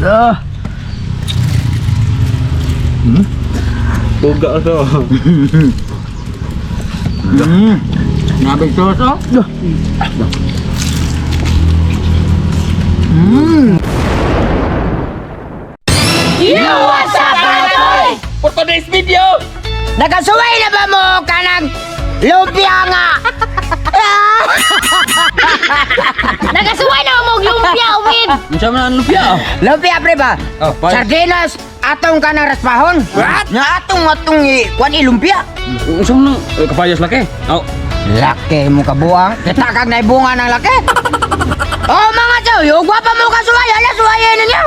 Ah. Buga to. Nabig sauce, oh. For today's video! Nagasuway na ba mo kanang lumpia nga? Nagasuway na mo og lumpia with Unsa man ang lumpia? Lumpia pre ba? Oh, pa. Sardinas atong kanang raspahon. What? Nga atong atong kuan ilumpia. Unsa man ang kapayas laki? Oh. Laki mo kabuang. Kita kag naibunga ng laki. Oh mga chow, yung gwapa mo kasuway, hala suwayin ninyo.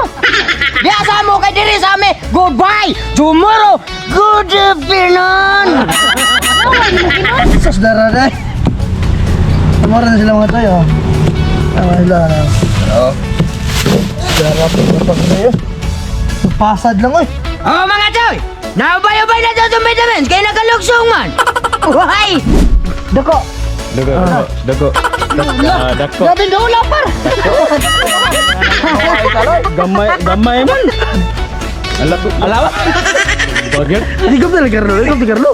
Di asa mo kay diri sa ami. Goodbye. Tomorrow, good afternoon. Sus dara na. Tumara na sila mga tayo. Tama sila na. Oo. Dara pa pa tayo. Pasad lang oy. Oh mga chow, naubay-ubay na daw itong vitamins kay nagalugsong man. Why? Dako. Dago, dago. Dago. Dako. Grabe dula par. Gamay, gamay man. Ala ko. Ala ba? Bagay. Di ko talaga Carlo, di ko talaga Carlo.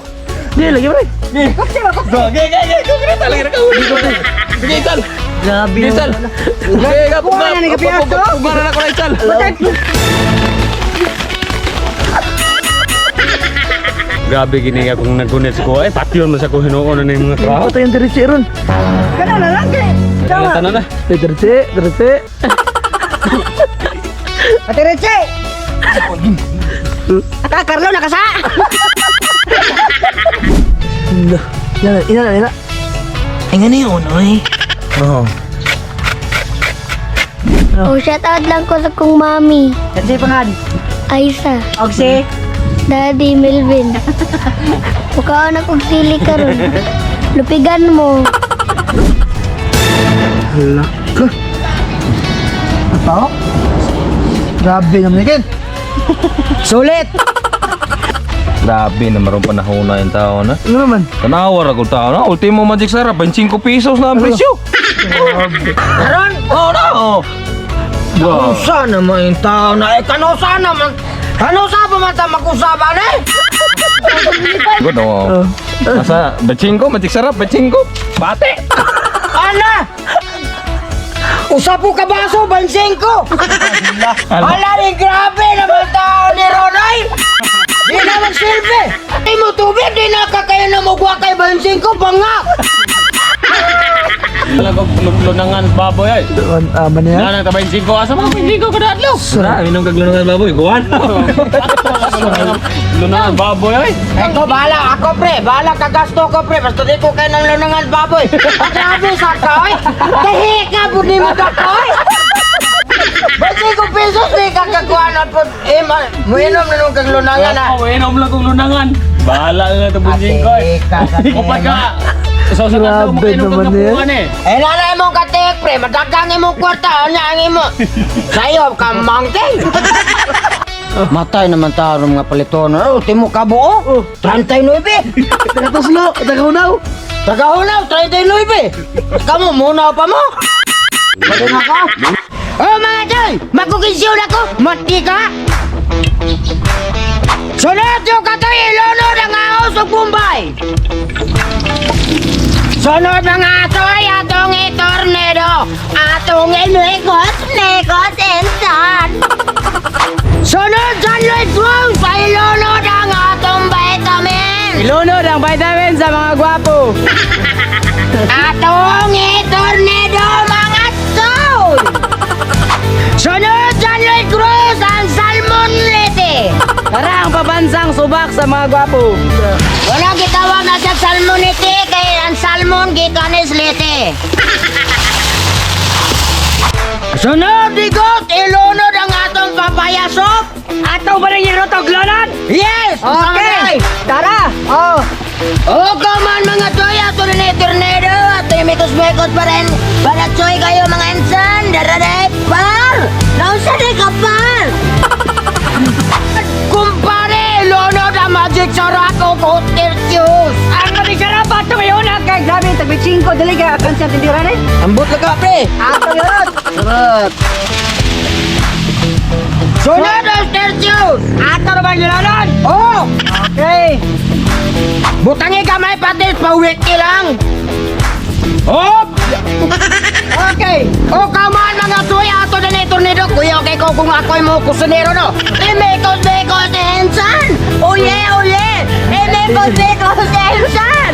Di lagi pre. Gay, gay, gay. Kung kita lagi na kauli. Sige, Ital. Grabe. Ital. Gay, gay, Kuha na ni kapiyak to. Pugara na ko na Ital. Grabe gini nga kung nagunit sa ko. Eh, patyon man sa ko hinuon na yung mga traho. Patay ang diretso ron. Kana na lang kay. Tanan na. Diretso, diretso. Ate Reche. Ata Carlo nakasa. Ina, ina, ina. Ay nga na yun, oy. Oo. Oh, shout out lang ko sa kong mami, Kasi pangan. Aisa, Og si Daddy Melvin. Mukaon ako og sili karon. Lupigan mo. Hala ka. Tao? Grabe naman yan. Sulit. Grabe na marong panahon na yung tao na. Ano naman? Tanawa ra ko tao na. Ultimo Magic Sarap, 25 pesos na ang presyo. Karon, Oh na oh. Wow. usa naman yung tao na eh kano sa naman. Kano sa pa man ta mag-usapan eh? Good oh. Asa 25 Magic Sarap 25. Bate. Ala! Usa po ka baso, 25. Ala ni grabe naman tao ni Ronoy. Di na magsilbi. Di mo tubig, di na ka kayo na mugwa kay 25 bangak. Wala ko lunangan baboy ay. Tama na yan. Nanang ta 25 asa mga 25 kada adlaw. Sara, inom kag lunungan baboy. Kuan. Lunangan baboy ay. Eko, bahala ako pre, bahala kagasto ko pre, basta di ko kayo ng lunangan baboy. Ang grabe sa ka, oy. Tahi ka, budi mo ka, oy. 25 pesos di ka kakuha na po. Eh, muinom na nung kag lunangan ha. Oh, inom lang kong lunangan. Bahala na ito 25 ay. Ate, ka sa Kupad ka. Sa sa kadto mo Grabe inom naman kag yan. kapuan eh. Eh, nanay mong katik, pre, madagang imong kwarta, ano ang imo? Sayo ka, mangking. Matay naman tao ng mga palitono. Oh, timo ka buo. Oh. 39. Taga-tuslo, taga-unaw. Tagahunaw, 39. Kamu, munaw pa mo. Pwede na ka. Oh, mga choy! Magkukinsyon ako! Mati ka! Sunod yung katoy, ilunod ang ahos ug Bombay! Sunod mga atoy, atong itornado, atong inekos, nekos, insan! Sunod sa Lloyd Wong, pailunod ang atong vitamin! Ilunod ang vitamin sa mga gwapo. Atong itornado mga soul! Sunod sa Lloyd Cruz, ang Salmon Lete! Tara ang pabansang subak sa mga gwapo. Wala gitawag na siya salmonite kay ang salmon gikanis lete. Sunod digot ilunod ang atong papaya soup. Ato ba rin yung lunod? Yes! Okay! Tara! Oh! O man mga toy, ato na ni tornado, ato yung mikos-mikos pa rin. Balatsoy kayo mga insan, darare, par! Nausa na ka, par! Kumpare, ilunod ang magic sarap o kotertius. Ang mabisara pa ito ngayon ang kay grabe tagbi 5 dali ka akan sa tindiran eh. Ambot lang ka, pre! Ato yun. Sarap. Sunod ang tertius! Ato na ba gilanon? Oh! Okay. Butangi kamay patis, pawiki lang! Hop! Okay. O kaman mga tuy, ato na ni tornado. Kuya, okay ko kung ako'y mo kusinero no. Imekos, mekos, ensan! Oye, oye! Imekos, mekos, ensan!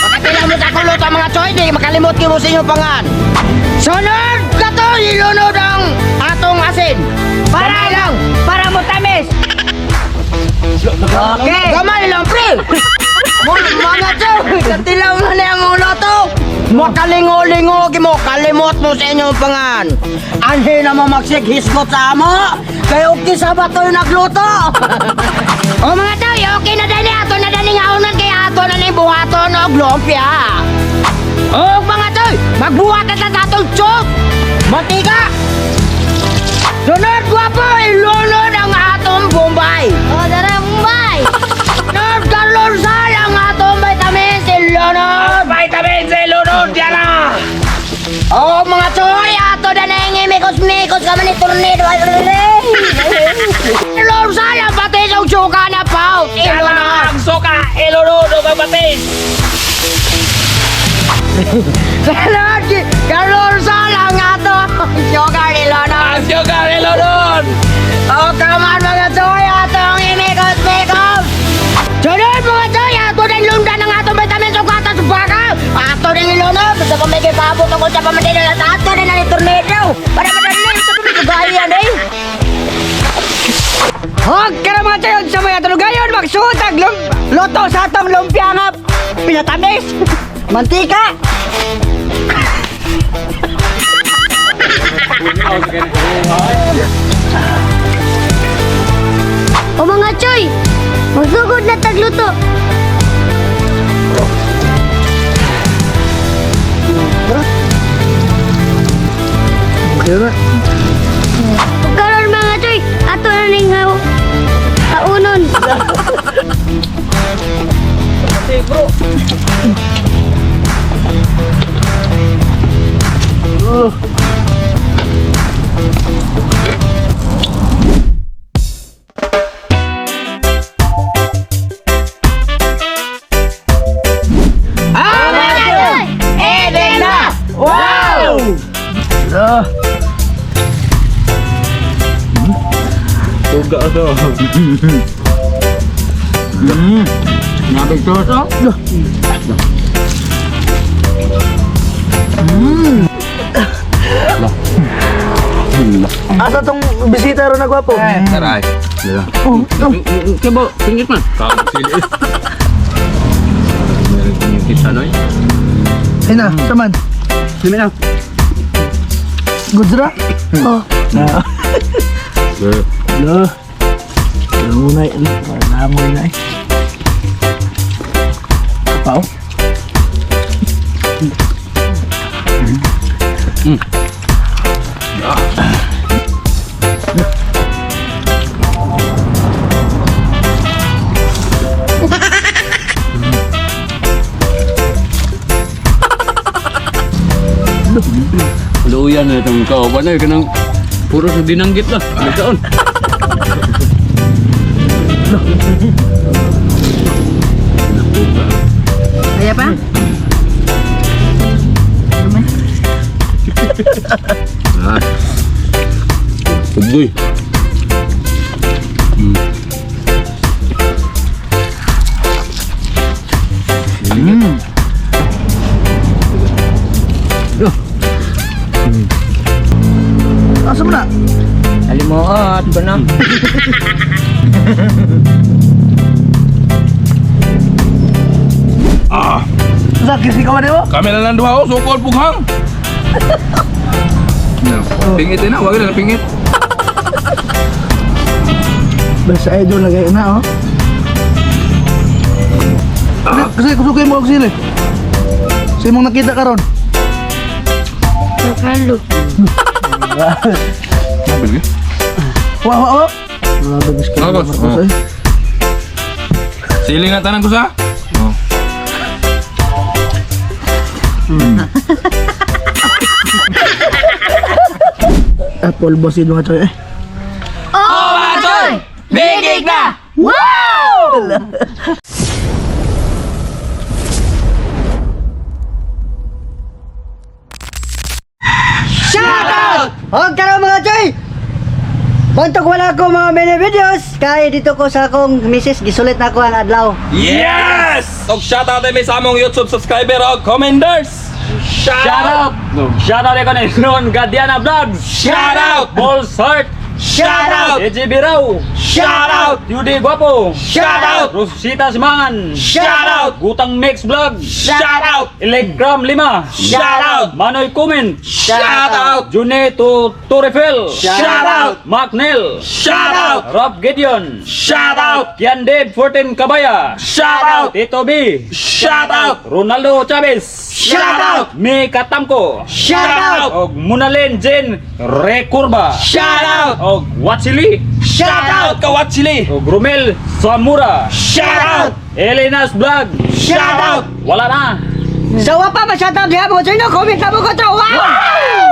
Pagkatila mo sa kulot ang mga choy, di makalimot kimo sa inyong pangan. Sunod ka to, ilunod ang atong asin. Para lang. Para mo tamis. Okay. Gamay lang, pre! Mga choy, katilaw na na ang ulo to. Makalingo-lingo, gimo, kalimot mo sa inyong pangan. Anhi na mo magsighisgot sa amo. Kay okay sa ba to'y nagluto? O mga choy, okay na dali. Ato na dali nga unan kay ato na ni buhaton og lumpia. O mga choy, magbuhat na sa atong chok. Mantika. Sunod, gwapo, ilunod ang atong Bombay. Oh, dara Mumbai. Lord Carlos Sal ang atong vitamin C lunod. Vitamin C lunod yan na! Oh, mga choy, ato na nangingimikos-mikos kami ni Tornado. Lord Sal ang patis og suka na pouch. Ilunod. Ang suka, ilunod o patis! Lord Carlos Sal ang atong sugar ilunod. Ang suka, ilunod! Oh, come on mga choy, atong imikos-mikos. Sunod mga choy, ato na lundan ang atong vitamin sa gatas baka. Ato na ilunod, basta pa may gipabot ako sa pamadila at ato na ni Tornado. Para madali sa pamigagayan eh. Hog ka mga tayo sa mga tulugayon magsuot ang luto sa atong lumpia nga pinatamis. Mantika. O mga choy, magsugod na tagluto. Okay na. Ug karon mga choy, ato na ning haunon. Ah, mga choy! Ede na! Wow! Ah. Tuga to. Nabig to? Asa tong bisita ron na gwapo? Taray. Oh, oh. Kaya pingit man. Sili. Meron yung ano eh. Ay na, saman. Dami na. Goods ra? Oh, Sir. Lo. Langunay, langoy na eh. Pao. Luyan na itong kauban na eh. Kanang puro sa dinanggit na. Nagkaon. Kaya pa? Ah. Tugoy. Asa mo na? Alimuot ko na. Ah. Sa kasi ka man mo? Kami na lang duha oh, sukol pughang. Pingit din na, wag na pingit. Basta idol lagay na oh. Kasi kusugay mo og sili. Sa imong nakita karon. Carlo. Wa wa wa. Grabe mas kay Tapos, Marcos oh. eh. Sili na tanan ko sa. Oh. Apple boss yun mga choy eh. Oh! Balik na! Wow! Shout out! Og karon, mga choy! Bantog wala ko mga mini videos kay dito ko sa akong misis gisulit na ako ang adlaw. Yes! Og shoutout ay may sa among YouTube subscriber og commenders. Shout Shout out! out! Shout out ko ni Ron Gadiana Vlogs! Shout out! Balls Heart! Shout out! AJ Birao! Shout out! Judy Guapo! Shout out! Rosita Simangan! Shout out! Gutang Mix Vlog! Shout out! Elegram Lima! Shout out! Manoy Comment! Shout out! June to Torrefel! Shout out! Mark Nel! Shout out! Rob Gideon! Shout out! Kian Dave 14 Kabaya! Shout out! Tito B! Shout out! Ronaldo Chavez! Shout out! Mi Katamko! Shout out! Og Munalen Jen Recurba! Shout out! Og Watsili! Shout out Kawatsili! Og Romel Samura! Shout out! Elena's Vlog! Shout out! Wala na! So wa pa ma-shoutout diha, mga choy, no? Comment na mo ko to. Wow!